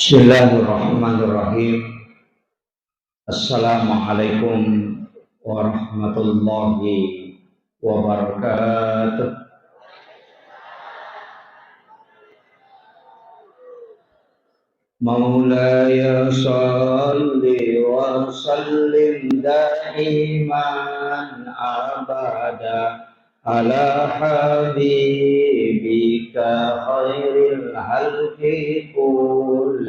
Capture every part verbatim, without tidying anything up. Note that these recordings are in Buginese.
Bismillahirrahmanirrahim. Assalamualaikum warahmatullahi wabarakatuh. مولاي صل وسلم دائما أبدا على حبيبك خير الخلق كلهم.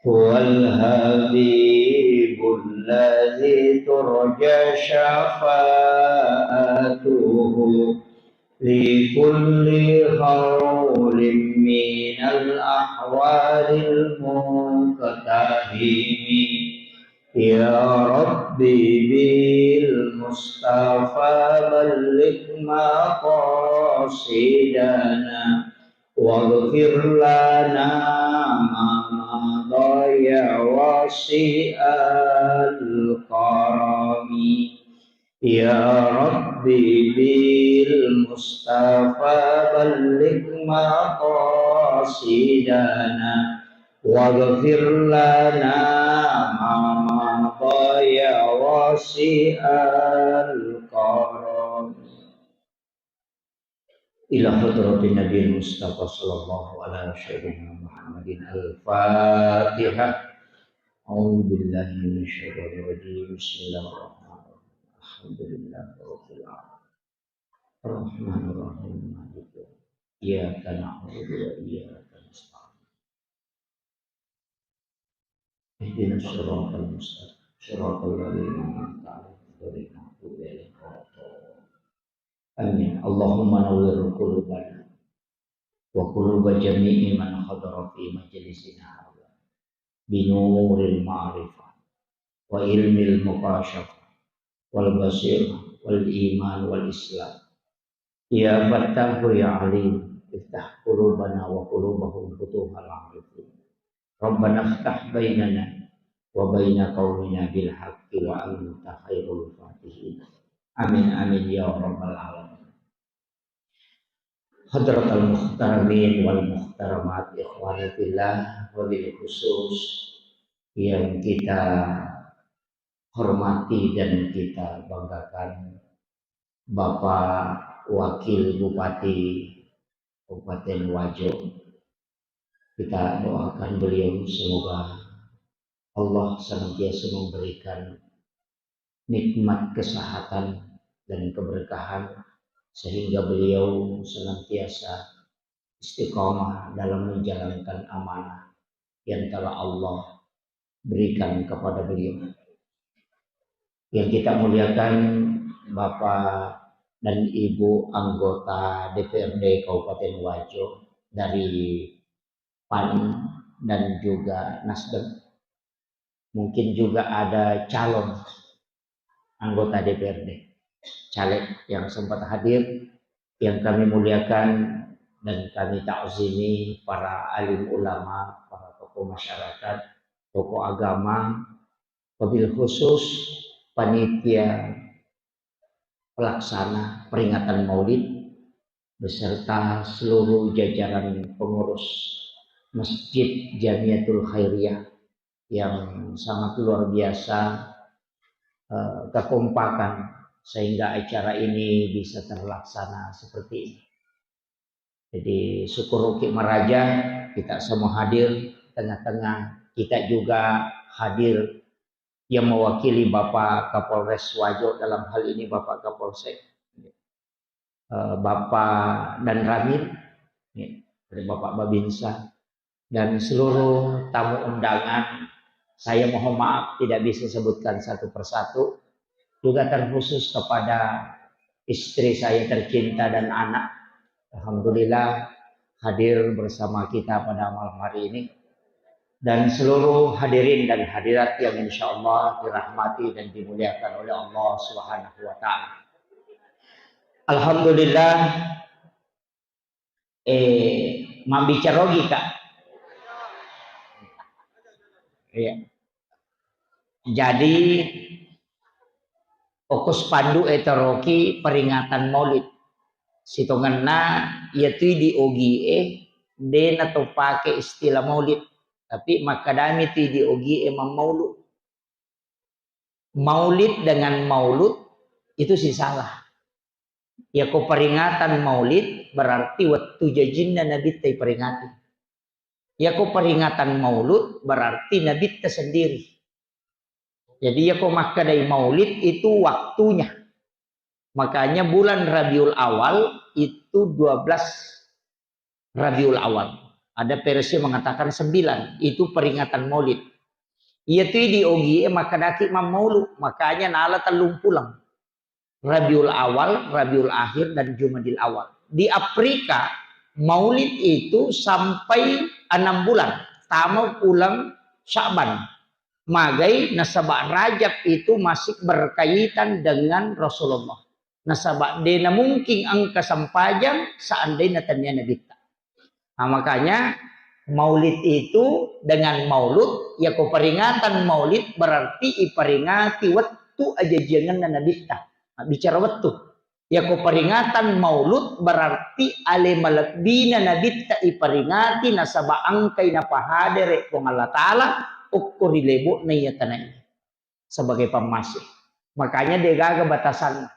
هو الحبيب الذي ترجى شفاعته لكل هول من الأهوال المقتحم. يا رب بالمصطفى بلغ مقاصدنا واغفر لنا ما مضى يا واسع الكرم. يا رب بالمصطفى بلغ مقاصدنا واغفر لنا ما مضى يا واسع الكرم. إلى حضرة النبي المصطفى صلى الله على سيدنا محمد الفاتحة. أعوذ بالله من الشيطان الرجيم. بسم الله الرحمن الرحيم. الحمد لله رب العالمين. الرحمن الرحيم. مالك يوم الدين. إياك نعبد وإياك نستعين. اهدنا الصراط المستقيم. صراط الذين أنعمت عليهم غير المغضوب عليهم ولا الضالين. آمين. اللهم نور قلوبنا وقلوب جميع من حضر في مجلسنا هذا بنور المعرفة وعلم المكاشفة والبصيرة والإيمان والإسلام. يا فتاح يا عليم، افتح قلوبنا وقلوبهم فتوح العارفين. ربنا افتح بيننا وبين قومنا بالحق وأنت خير الفاتحين. آمين، آمين يا رب العالمين. حضرة المحترمين والمحترمات، إخواني في الله، وبالخصوص yang kita hormati dan kita banggakan, Bapak Wakil Bupati Kabupaten Wajo. Kita doakan beliau, semoga Allah senantiasa memberikan nikmat kesehatan dan keberkahan, sehingga beliau senantiasa istiqomah dalam menjalankan amanah yang telah Allah berikan kepada beliau. Yang kita muliakan, Bapak dan Ibu anggota D P R D Kabupaten Wajo dari PAN dan juga Nasdem. Mungkin juga ada calon anggota D P R D, caleg yang sempat hadir, yang kami muliakan dan kami takzimi, para alim ulama, para tokoh masyarakat, tokoh agama, wabil khusus panitia pelaksana peringatan Maulid beserta seluruh jajaran pengurus Masjid Jamiatul Khairiyah yang sangat luar biasa, eh, kekompakan sehingga acara ini bisa terlaksana seperti ini. Jadi, syukur uki maraja, kita semua hadir tengah-tengah, kita juga hadir yang mewakili Bapak Kapolres Wajo, dalam hal ini Bapak Kapolsek, eh, Bapak Danramil, ya, dari Bapak Babinsa, dan seluruh tamu undangan. Saya mohon maaf tidak bisa sebutkan satu persatu, juga terkhusus kepada istri saya tercinta dan anak. Alhamdulillah hadir bersama kita pada malam hari ini. Dan seluruh hadirin dan hadirat yang insya Allah dirahmati dan dimuliakan oleh Allah Subhanahu wa Ta'ala. Alhamdulillah, eh, mabbicara ogi, Kak. Iya. Jadi, okko spanduk e taroki peringatan Maulid. Sitongenna iya tu di ogi e, de' na to pake istilah maulid, tapi makkedami tu idi ogie mammaulu. Maulid dengan maulud itu sisala. Yako peringatan maulid berarti wettu jajinna Nabitta iperingati. Yako peringatan maulud berarti Nabitta sendiri. Jadi yako makkedai maulid itu waktunya. Makanya bulan Rabiul Awal itu dua belas Rabiul Awal. Ada versi mengatakan sembilan, itu peringatan maulid. Iya tu di ogie makkedaki mammaulu, makanya nala tellung pulang. Rabiul Awal, Rabiul Akhir, dan Jumadil Awal. Di Afrika, maulid itu sampai enam bulan, tama bulan Sya'ban. Magai nasaba Rajab itu masih berkaitan dengan Rasulullah. Nasaba de' na mungkin engka sempajang seandainya tania Nabitta. Nah, makanya maulid itu dengan maulud, yako peringatan maulid berarti iperingati wettu ajajiangenna Nabitta. Nah, bicara wettu. Yako peringatan maulud berarti ale malebbina Nabitta iperingati nasaba engkai napahadere Puang Allah Ta'ala okko ri lebo'na iya tanah ini sebagai pammasih. Makanya de' gaga batasanna.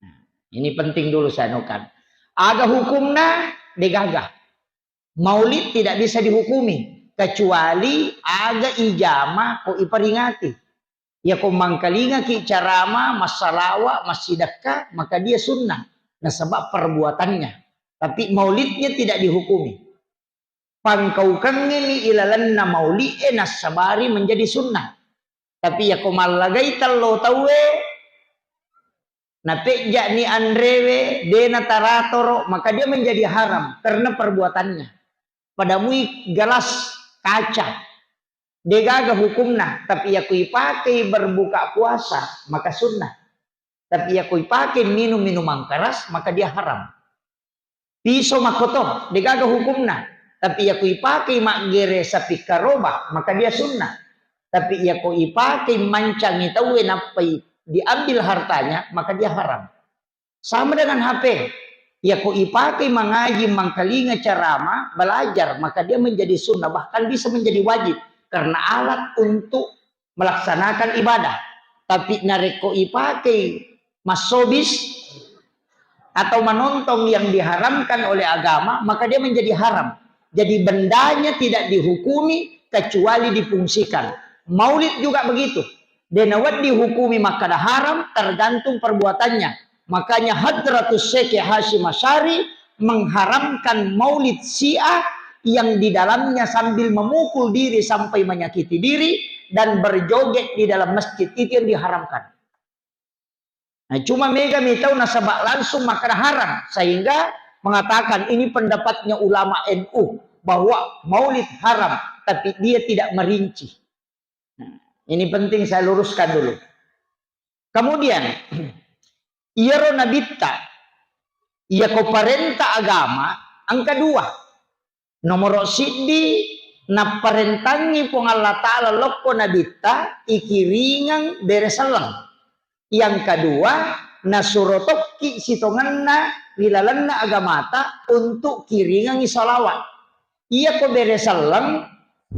Nah, ini penting dulu saya anukan. Aga hukumna? De' gaga. Maulid tidak bisa dihukumi kecuali aga ijama ko iperingati. Yako mangkalingaki carama, massalawa, massidekka, maka dia sunnah. Nasaba perbuatannya. Tapi maulidnya tidak dihukumi. Pangkaukengngeni ilalenna mauli'e nassabari menjadi sunnah. Tapi yako mallagai tello tauwe, napejja'ni anrewe, de' nataratoro, maka dia menjadi haram karena perbuatannya. Padamui gelas kaca, de' gaga hukumna, tapi yako ipakei berbuka puasa, maka sunnah. Tapi yako ipakei minum minuman keras, maka dia haram. Piso makkoto, de' gaga hukumna. Tapi yako ipakei maggere sapi karoba, maka dia sunnah. Tapi yako ipakei mancangi tauwe nappai diambil hartanya, maka dia haram. Sama dengan H P. Yako ipakei mangaji, mangkalinga carama, belajar, maka dia menjadi sunnah, bahkan bisa menjadi wajib karena alat untuk melaksanakan ibadah. Tapi narekko ipakei massobis atau menonton yang diharamkan oleh agama, maka dia menjadi haram. Jadi bendanya tidak dihukumi kecuali difungsikan. Maulid juga begitu. De' nawedding hukumi makkada haram, tergantung perbuatannya. Makanya Hadratus Syekh Hasyim Asy'ari mengharamkan maulid Syiah yang di dalamnya sambil memukul diri sampai menyakiti diri dan berjoget di dalam masjid, itu yang diharamkan. Nah, cuma mega mitau nasaba langsung makkada haram, sehingga mengatakan ini pendapatnya ulama N U bahwa maulid haram, tapi dia tidak merinci. Nah, ini penting saya luruskan dulu. Kemudian, iyaro nabitta, iyako parenta agama, engka dua. Nomoro siddi, napparentangngi Puang Allah Ta'ala lokko nabitta, ikiringeng bere selleng. Yang kedua, nasuro tokki sitongenna ri lalenna agamata untuk kiringengngi salawat. Iyako bere selleng,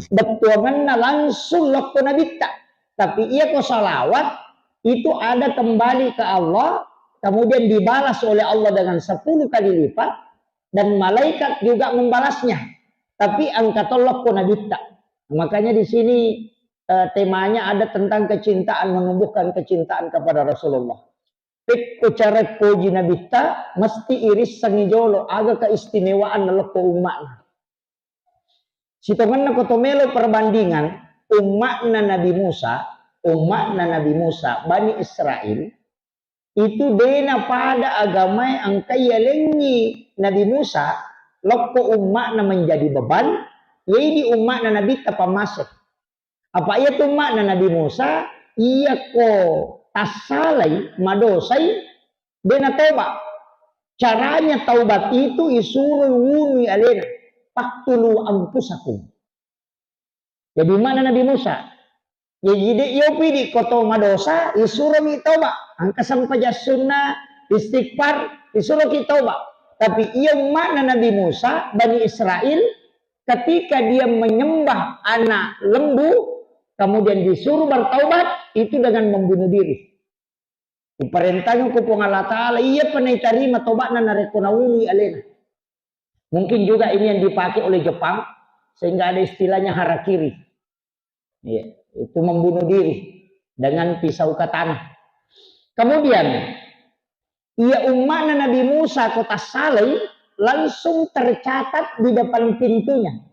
bettuangenna langsung lokko nabitta. Tapi iyako salawat, itu ada kembali ke Allah, kemudian dibalas oleh Allah dengan sepuluh kali lipat, dan malaikat juga membalasnya. Tapi engka to lokko nabitta. Makanya di sini, eh, temanya ada tentang kecintaan, menumbuhkan kecintaan kepada Rasulullah. Pekko cara poji nabitta, mesti irissengngi jolo aga keistimewaan lokko umma'na. Sitongenna ko to melo perbandingan, umma'na Nabi Musa, umma'na Nabi Musa, Bani Israel, itu dena pada agamae engkai yalengngi Nabi Musa, lokko umma'na menjadi beban, yedi umma'na Nabitta pammase. Apa iya tu umma'na Nabi Musa, iyako tassalai, madosai, dena toba. Caranya taubat itu isuro wunui alena. Faqtulu anfusakum. Jadi umma'na Nabi Musa. Jadi de yopi di koto madosa, isuromi toba. Engka sempajang sunna, istighfar, isuroki toba. Tapi iya umma'na Nabi Musa, Bani Israel, ketika dia menyembah anak lembu, kemudian disuruh bertaubat, itu dengan membunuh diri. Diperintahnya ku Puang Allah Ta'ala, iya pernah diterima tobatna narekko naului alena. Mungkin juga ini yang dipakai oleh Jepang, sehingga ada istilahnya harakiri. Iya, itu membunuh diri dengan pisau katana. Kemudian, iya umma'na Nabi Musa ko tassalai, langsung tercatat di depan pintunya.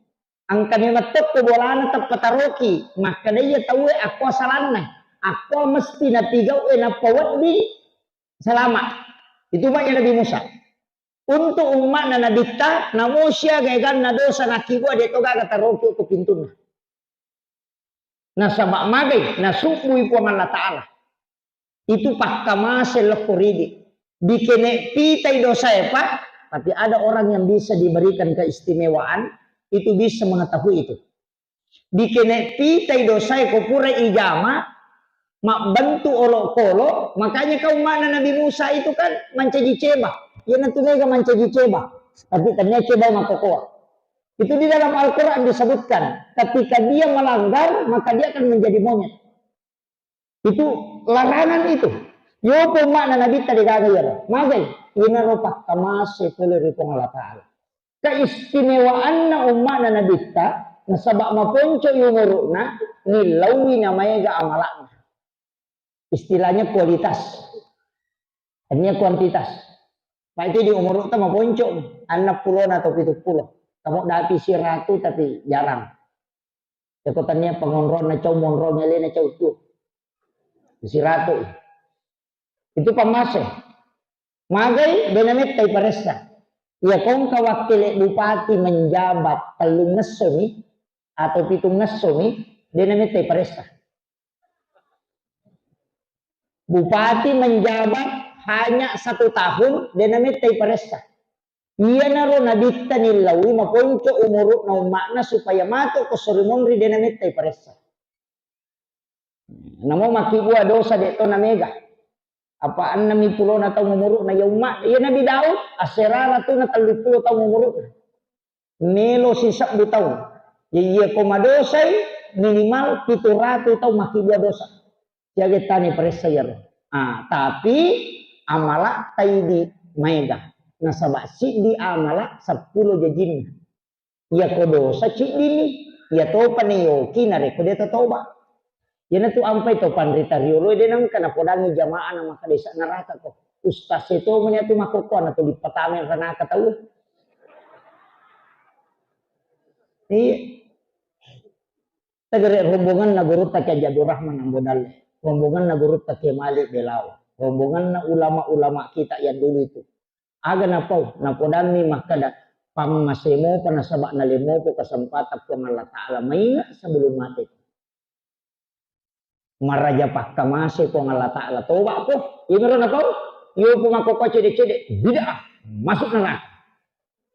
Engka memang tokko bolana teppataroki, makkeda iya tauwe akko salanna, akko mesti napigau'e nappa wedding salama. Itu maknya Nabi Musa. Untuk umma'na Nabitta, namo siaga eganna dosa nakkibua de to gaga taroki ko pintunna. Nasaba magai, nasubbui Puang Allah Ta'ala. Itu pakkamase lokko ridi. Dikene pitai dosae, Pak. Tapi ada orang yang bisa diberikan keistimewaan, itu bisa mengetahui itu. Dikene pitai dosae ko pura ijama, mabbentuk olokolo, makanya kau mana Nabi Musa itu kan mancaji ceba. Iya nanti mega mancaji ceba. Tapi tania ceba makokoa. Itu di dalam Al-Quran disebutkan, ketika dia melanggar, maka dia akan menjadi monyet. Itu larangan itu. Yopo makna Nabi tadi gaga ya. Magai, inaro pakkamase pole ri Puang Allah Ta'ala. Keistimewaanna umma'na Nabitta, nasaba maponco umuru'na, nillaui namaega amala'na. Istilahnya kualitas. Hanya kuantitas. Pak itu di umur ta maponco, enam puluh atau tujuh puluh. Kamu dapi siratu tapi jarang. Cako tania pengonrong na cau monrong ele na cau tu. Siratu. Itu pamase. Magai dena mettai paressa. Iya kongka wakkele bupati menjabat tellung ngessomi atau pitung ngessomi, dena mettai paressa. Bupati menjabat hanya satu tahun, dena mettai paressa. Iyanaro nabitta nillaui maponco umuru'na umma'na supaya mato ko sori monri dena mettai paressa. Namo makkibua dosa de to namega. Apa annami pulona taung umuru'na ya umma, ya Nabi Daud, asserara tu na tellu pulo taung umuru'na. Melo sisebbu taung. Ya iya ko madosai minimal pitu ratu taung makkibua dosa. Siaga tani paressa iyaro. Ah, tapi amala taidi maega. Nasaba siddi amala seppulo jajinna. Iya ko dosa ciddini, iya topa ni yoki narekko de toba. Iyanatu ampai to panrita riolo de nengka napodangi jamaah na maka desa neraka ko. Ustaz itu meni atu makkokkoa na tuli patame ranaka tau. Iya. Tegere rombongan na gurutta Kiai Abdul Rahman Ambo Dalle. Rombongan na gurutta Kiai Malik Belawa. Rombongan na ulama-ulama kita yang dulu itu. Aga napau, napodanni makkeda, pammasemo pa nasaba nalemopo kesempatan Puang Allah Ta'ala mainga sebelum mate. Maraja pakkamase Puang Allah Ta'ala, toba po. Imro napau, yo po makkokkoa cede-cede, bid'ah, masuk neraka.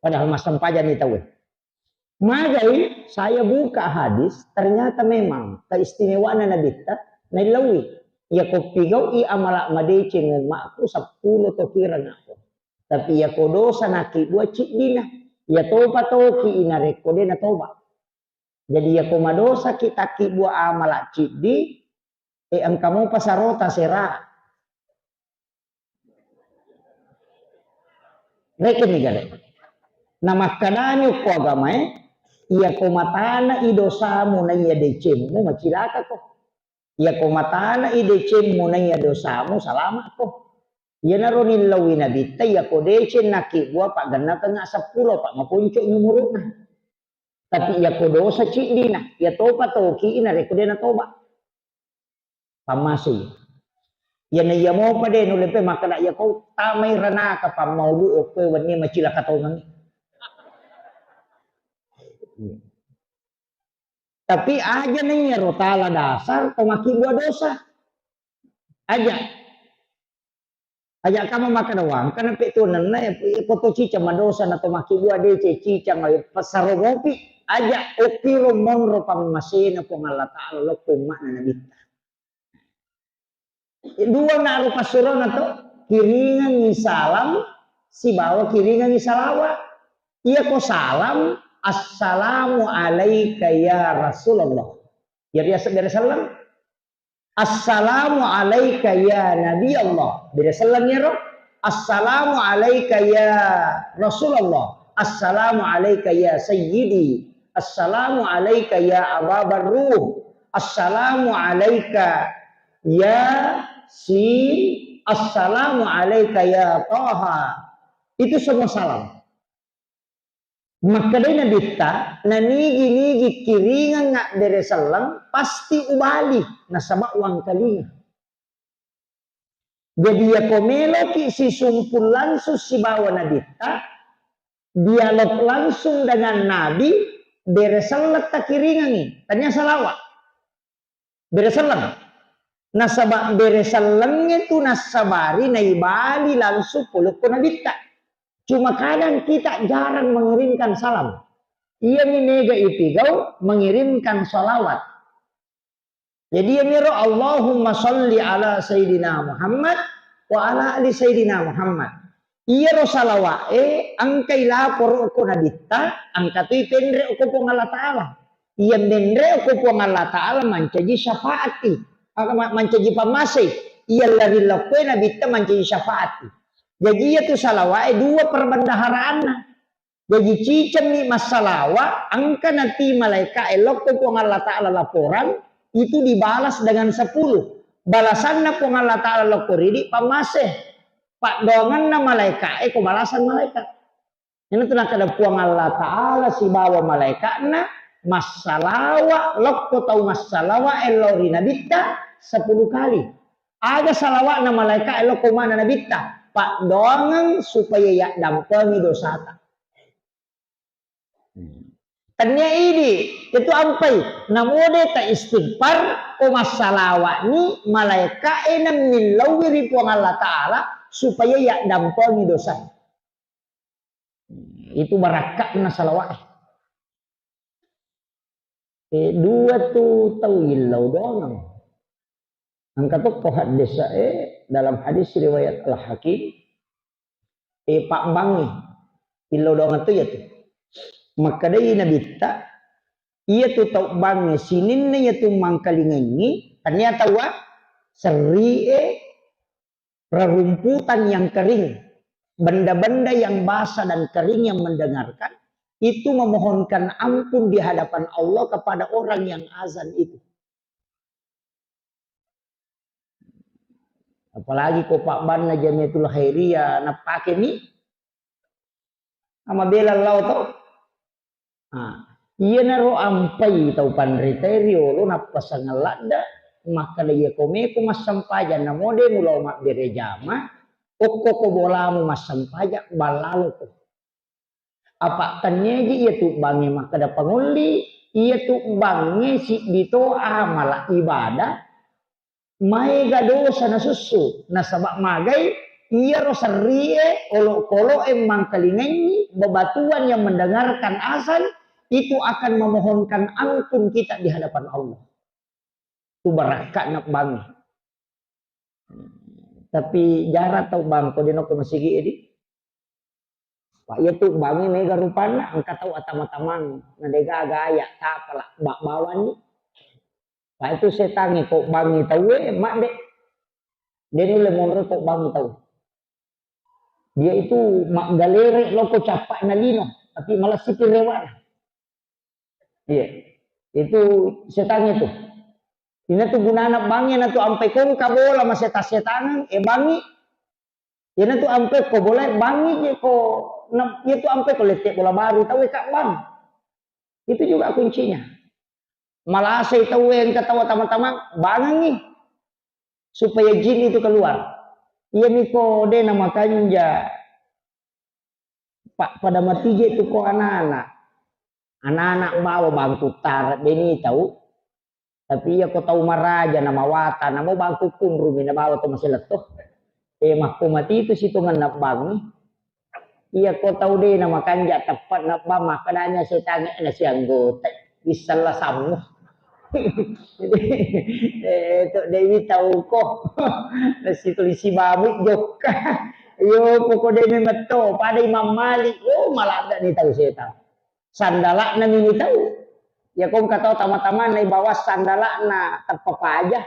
Padahal massempajang ni tau. Magai saya buka hadis, ternyata memang keistimewaan Nabitta naillaui. Ya ko pigau'i amala madeceng ummaku seppulo to kira ngako. Tapi ya ko dosa nakkibua ciddina. Ya topa toki inarekko de natoba. Jadi ya ko madosa ki takkibua amala ciddi, e engka mopa sarota sera. Rekeng ni gare. Na makkadani okko agamae, iya ko matana i dosamu na iya decemmu macilaka ko. Iya ko matana i decemmu na iya dosamu salama ko. Iyanaro nillaui nabitta iya ko deceng nakkibua paggenna tengnga seppulo pa maponco umuru'na. Tapi iya ko dosa ciddina, iya topa toki narekko de natoba. Pammasei. Iyana iya mopa de nulle pe makkeda iya ko tamai ranaka pammaulu okkoe wenni macilaka tongengngi. Tapi aja na iyaro tala dasar to makkibua dosa. Aja. Aja kama makkeda wangkana pe tuanenna, ko to cicang madosa na to makkibua deceng cicang, pasaro mopi. Aja okkiro monro pammasena Puang Allah Ta'ala lokko umma'na nabitta. Dua naro passurona to, kiringengngi salam sibawa kiringengngi salawa. Iyako salam, "Assalamu alaika ya Rasulullah." Jadi asa bere selleng. "Assalamu alaika ya Nabi Allah." Bere selleng iyaro. "Assalamu alaika ya Rasulullah. Assalamu alaika ya Sayyidi. Assalamu alaika ya Aba Barruh. Assalamu alaika ya Sin. Assalamu alaika ya Taha." Itu semua salam. Makkedai Nabitta, "Nanigi-nigi kiringengnga bere selleng, pasti ubali, nasaba uwangkalinga." Jadi, yako meloki sisumpul langsung sibawa Nabitta, dialog langsung dengan Nabi, bere selleng takiringengngi, tania salawa. Bere selleng. Nasaba bere sellengnge tu nassabari naibali langsung polokko Nabitta. Cuma kadang kita jarang mengirimkan salam. Iyami mega ipigau mengirimkan salawat. Jadi iyamiro, "Allahumma salli ala Sayyidina Muhammad wa ala ali Sayyidina Muhammad." Iyaro salawa'e engkai laporo ko Nabitta, engka toi penre ko Puang Allah Ta'ala. Iya menre ko Puang Allah Ta'ala mancaji syafaati, maka ma-, mancaji pammasei. Iya lari lokkoe Nabitta mancaji syafaati. Jadi iya tu salawa'e dua perbendaharaanna. Jaji, cicemmi massalawa, engka nati malaeka'e lokko Puang Allah Ta'ala laporan, itu dibalas dengan sepuluh. Balasanna Puang Allah Ta'ala lokko ridi, pammase. Paddoangenna malaeka'e ko balasan malaeka. Iyanatu nakkeda Puang Allah Ta'ala sibawa malaeka'na, massalawa lokko tau massalawa lao ri Nabitta sepuluh kali. Aga salawa'na malaeka'e lokko mana Nabitta? Paddoangeng supaya yaddampengi dosata. Tennia idi, itu ampai. Namode ta istighfar, ko massalawa'ni, malaeka'e nammillauwi ri Puang Allah Ta'ala supaya yaddampengi dosa. Itu barakka'na salawa'e. Eh, dua tu tau illau doang. Engka tokko haddesae dalam hadis riwayat Al-Hakim, eh, pabbangngi. Illau doang tu iyatu. Makkedai Nabitta, iyatu tau bangnge sininna iyatu mangkalingengngi, tania taua serrie, rerumputan yang kering, benda-benda yang basah dan kering yang mendengarkan, itu memohonkan ampun di hadapan Allah kepada orang yang azan itu. Apalagi ko pabbanna Jamiatul Khairiyah, nappakemi, amabela lao to. Ah, iyanaro ampai tau panritae riolo nappasangeng ladda, makkeda, "Iya ko meko massempajang, namode mulao mabbere jama, okko ko bolamu massempajang, ballaloko." Apa tenniaji iyatu bangnge makkeda pangolli, iyatu bangnge siddi to amala ibadah, maega dosa nasussu, nasaba magai iyaro serrie, olokoloe mangkalingengngi, bebatuan yang mendengarkan azan itu akan memohonkan ampun kita di hadapan Allah. Tu barakka'na bangnge. Tapi jarang tau bang ko de nokko masigi edi. Pak, iya tu bangnge mega rupanna, engka tau atama-tamang, na de gaga aya tapala bak bawanni. Pak, itu setangnge ko bangngi tauwe, madde. De nulle monro ko bangngi tau. Dia itu maggalere loko cappa'na lino, tapi malessipi rewana. Iya. Itu setangnge tu. Ina tu gunana bangnge na tu ampe kongka bola maseta-setangeng, e bangngi. Ina tu ampe ko bola bangngi je ko, na, iya tu ampe ko lette bola baru tau e ka bang. Itu juga kuncinya. Malasai tau e engka tau tama-tama bangengngi. Supaya jin itu keluar. Iya miko de na makanja. Pa-, pada matije tu ko anak-anak. Anak-anak bawa bangku tara beni tau. Tapi iya ko tau maraja na mawata, namo bangku kunrumi na bawa to masiletto. Eh, makko mati itu sitongenna bangngi. Iya ko tau de na makanja teppet na bang, makkedanya setangnge na sianggota. Bissalla sammu. Eh, to dewi tau ko. Na situli sibamu jokka. Iyo, poko de memetto, pada Imam Malik, oh, maladda ni tau setang. Sandala'na mini tau. Ya, kong katau tama-tama na ibawa sandala'na teppa paja.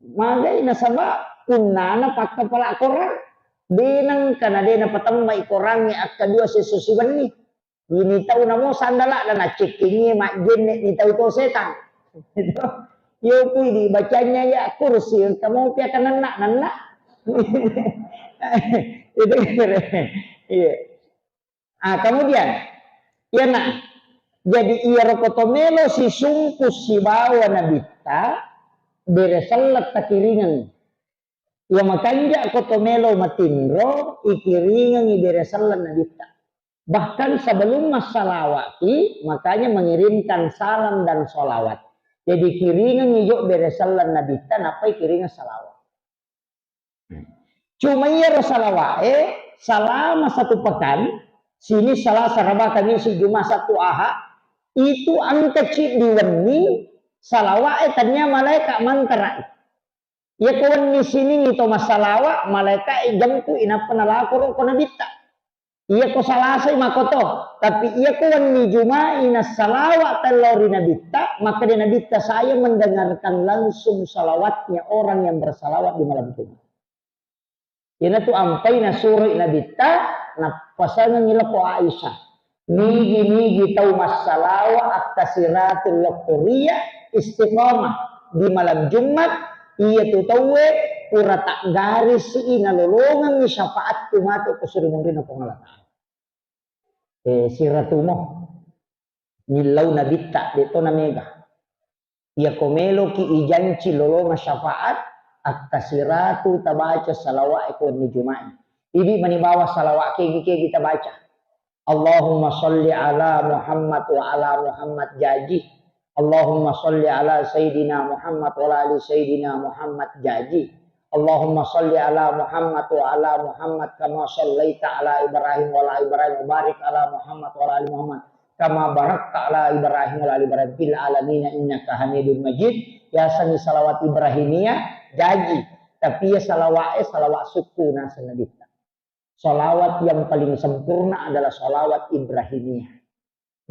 Magai nasaba punnana pakkapala korang. Denang kana dena patemmai korangnge akka dua sesso sibenni. Ini tau namo sandala dan naccekkingi majjenne ni tau to setang. Yo pui di bacanya ya kursi kamu pia kananna nanna. Itu kira. Iya. Ah, kemudian, ya nak, jadi iya roko to melo sisungku sibawa nabitta, bere sellet takiringeng. Iya makanja ko to melo matinro, ikiringengi bere sellet nabitta. Bahkan sebelum massalawaki, makanya mengirimkan salam dan salawat. Jadi kiringengi jo bere sellet nabitta, nappai kiringeng salawat. Cuma iyaro salawa'e selama satu pekan, sini Selasa, Raba, Kamis, Juma, Sabtu, Aha, itu engka ciddi wenni salawa'e tania malaeka mantara. Iya ko wenni Siningngi to massalawa, malaeka e jempu inappa nalako ro ko nabitta. Iya ko Salasai makoto, tapi iya ko wenni Jumai nassalawa tello ri nabitta, maka dia nabitta saya mendengarkan langsung salawatnya orang yang bersalawat di malam Jumat. Iyanatu ampai nasuroi nabitta, nappasangengi lako Aisyah. Nigi-nigi tau massalawa akkasiratul lokkoria istiqamah di malam Jumat, iya tu tauwe pura taggarisi nalolongengi syafaatku matu ko suri munrina Puang Allah Ta'ala. Eh, siratumo. Millau nabitta, de to namega. Iya ko meloki ijanci lolonga syafaat, akkasiratu tabaca salawat e ko wenni Juma'i. Idi mani bawa salawat kegi-kegi tabaca. Allahumma salli ala Muhammad wa ala Muhammad jaji. Allahumma salli ala Sayyidina Muhammad wa ala ali Sayyidina Muhammad jaji. Allahumma salli ala Muhammad wa ala Muhammad kama sallaita ala Ibrahim wa ala Ibrahim wa barik ala Muhammad wa ala ali Muhammad kama barakta ala Ibrahim wa ala ali Ibrahim fil alamin innaka Hamidum Majid. Yasengngi salawat Ibrahimiyah jaji. Tapi ya salawat e salawat sukku naseng nabitta. Salawat yang paling sempurna adalah salawat Ibrahimiyah.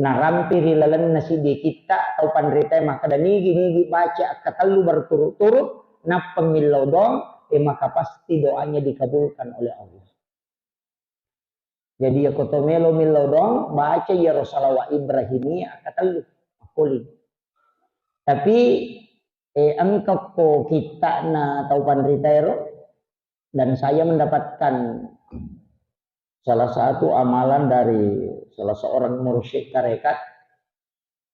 Narampe ri lalenna siddi kitta tau panritae makkeda nigi-nigi baca akkatellu berturut-turut, nappa millau doang, e maka pasti doanya dikabulkan oleh Allah. Jadi, iya ko to melo millau doang, baca iyaro salawat Ibrahimiyah akkatellu, makkuling. Tapi, eh, engka ko kitta'na tau panritaero, dan saya mendapatkan salah satu amalan dari salah seorang mursyid tarekat,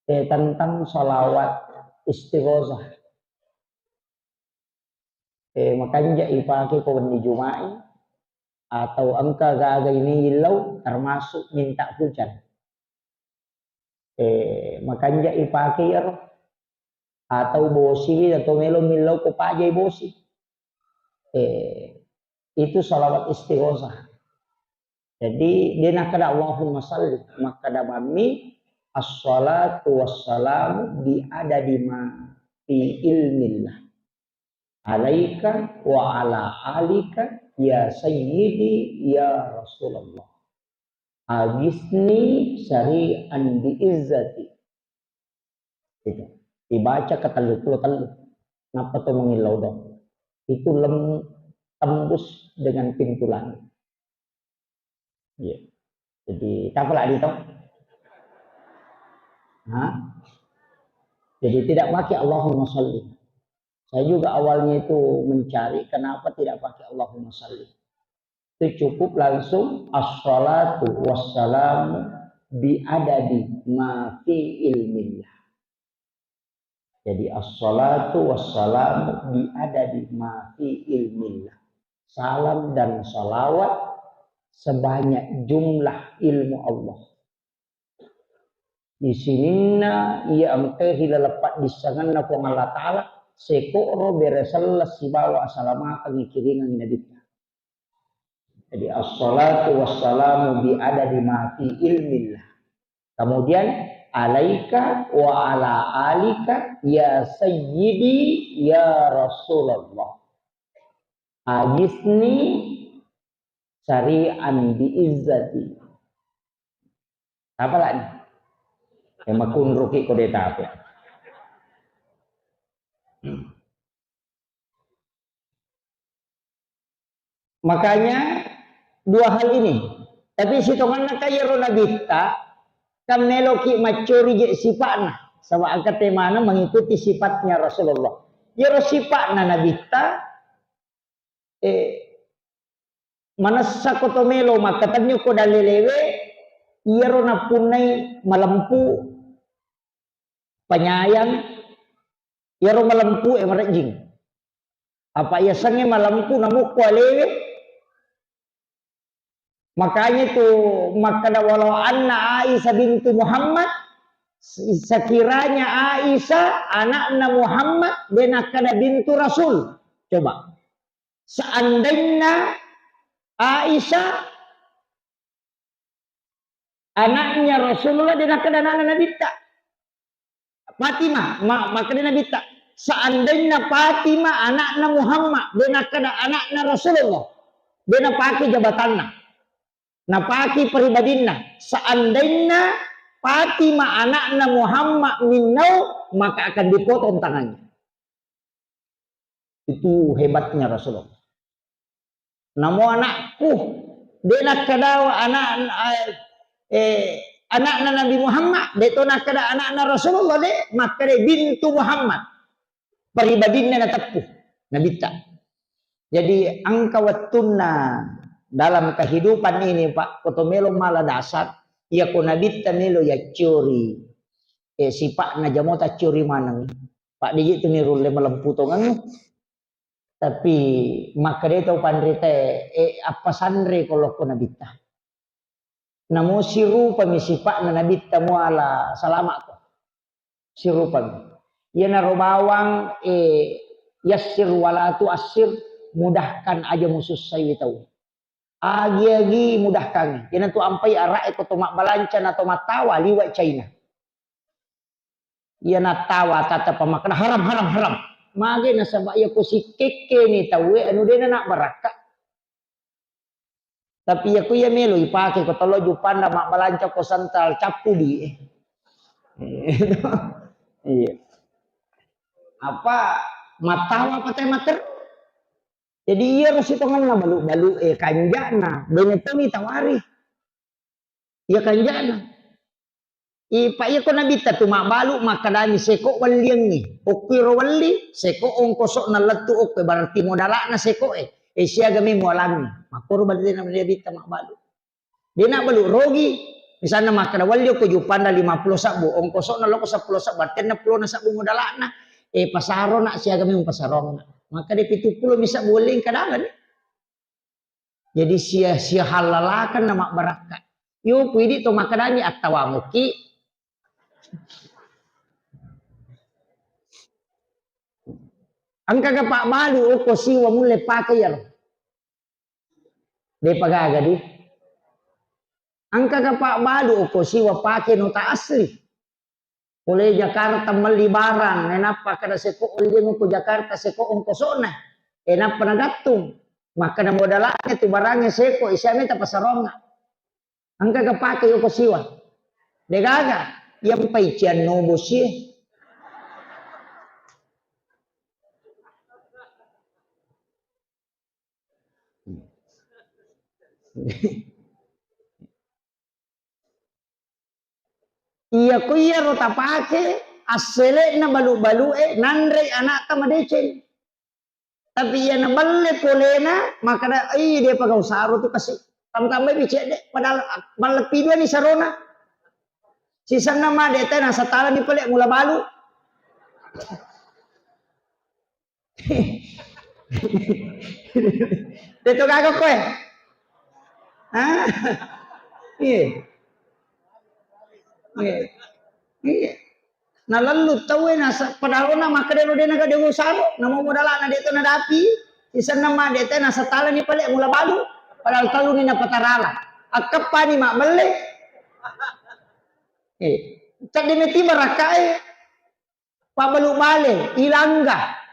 eh, tentang salawat istighosah. Eh, makanja ipake ko wenni Juma'i atau engka gaga ini illau termasuk minta hujan. Eh, makanja ipake iyaro atau bosiwi atau melo millau ko pajai bosi. Eh, itu salawat istighosah. Jadi, de nakkeda Allahumma salli, makkeda mammi, "Assalatu wassalamu bi adadi ma fi ilmillah. Alaika wa ala alika ya sayyidi ya Rasulullah. Agisni syari'an bi izzati." Itu. Dibaca ke tellu puluh tellu. Nappa to mengillau dong. Itu lem-, tembus dengan pintu langit. Iya. Jadi, tak apa lagi toh? Hah? Jadi, tidak pakai Allahumma salli. Saya juga awalnya itu mencari kenapa tidak pakai Allahumma salli. Itu cukup langsung assalatu wassalamu bi adadi ma fi ilmillah. Jadi, assalatu wassalamu bi adadi ma fi ilmillah. Salam dan salawat sebanyak jumlah ilmu Allah. Di sininna iya engkae ri laleng paddissengenna Puang Allah Ta'ala, seko'ro bere selleng sibawa asalamakeng ikiringeng nabitta. Jadi, assalatu wassalamu bi adadi ma fi ilmillah. Kemudian, alaika wa ala alika ya sayyidi ya Rasulullah. Agisni Sari'an bi izzati. Apa lagi? Yang makunruki kode tape. Makanya dua hal ini. Tapi sitonganna kaya ro nabitta, kan meloki maccori je sipa'na. Sama angka temana mengikuti sifatnya Rasulullah. Iyaro sipa'na nabitta, eh, manessa ko to melo makkatenni ko dalelewe, iyaro napunnai malempu, penyayang, iyaro malempu e marejjing. Apa yasengnge malempu namukko alewe? Makanya tu makkada walau anna Aisyah bintu Muhammad, sekiranya Aisyah anakna Muhammad, de nakkada bintu Rasul. Coba. Seandainya Aisyah anaknya Rasulullah, de nakkada anakna Nabitta. Fatimah, ma-, makkada Nabitta. Seandainya Fatimah anakna Muhammad, de nakkada anakna Rasulullah. De napake jabatanna. Napake pribadinna. Seandainya Fatimah anakna Muhammad minnau, maka akan dipotong tangannya. Itu hebatnya Rasulullah. Namo anakku, de nakkadawa anak, eh, anakna Nabi Muhammad, de to nakkada anakna Rasulullah, de, makkada bintu Muhammad. Pribadinna nateppu, Nabitta. Jadi, engka wettunna dalam kehidupan ini, Pak, ko to melo mala dasar, iya ko Nabitta melo yaccori, eh, sipa'na jamota cori maneng. Pak, de je tu mirulle malempu tongengnge. Tapi makkeda tau panritae, eh, appasanre ko lokko Nabitta. Namo sirupami sipa'na Nabitta muala salama'ko. Sirupami. Iyanaro bawang, eh, yassir wala tuassir, mudahkan aja musussaiwi tau. Agi-agi mudahkangngi. Iyanatu ampai ara'e ko to mabbalanca na to mattawa liwa China. Iya nattawa tata pamakkeda, "Haram, haram, haram." Mage nasaba iya ko sikkekkeni tauwe anu dena nak barakka. Tapi iya ko iya melo ipake ko tolo jupanda mabbalanca ko sentral cappu di. Iya. Apa mattawa apa teh mater? Jadi iyaro sitongenna balu-balu e kanjana, bene toni tawari. Iya kanjana. Ipa iya ko Nabitta tu mabbalu makkadangi seko welliangngi. Okko iro welli, seko ongkoso'na lettu okko, berarti modala'na seko e. E siaga mi mualangngi. Makkoro berarti Nabitta mabbalu. De nabbalu rogi. Misalna makkeda welli okko jupanda lima pulo sabbu, ongkoso'na loko seppulo sabbu, arti enneng pulona sabbu modala'na. E pasaro na siaga mi pasaronna. Makkeda pitu pulo mi sabbu welli engka dalani. Jadi sia-sia halalakan na mabbarakka. Yo, puidi to makkedani attawamuki. Engkaga pabbalu okko siwa mulle pake iyaro? Depa gaga di. Engkaga pabbalu okko siwa pake nota asli? Pole Jakarta melli barang, nainappa kada seko olliang ko Jakarta seko ongkosona. E nappa nagattung. Makkeda modala'na tu barangnge seko, isiame ta pasaronna. Engka ga pake yoko siwa? Degaga, yampai cianno bosie. Iya ko iyaro tapake assele'na balu-balu'e nanrei ana'ta madeceng. Tapi iya nabelle polena, makkeda, "Ih, depa gau saro tu kasi." Tambah-tambahi cedde, padahal malleppi duani sarona. Sisenna made te nasatalani pale mula balu. Deto gaga koe. Hah? Iya. Iya. Iya. Nalellu tauwe nasa-, padahal na makkeda ro de naga de usaro, namo modalana de to nadapi, sisenna ma de te nasatalani pale mula balu, padahal telluni napatarala. Akkeppani mabbelle. Eh, cedde meti barakkae. Pabbalu bale, ilangga.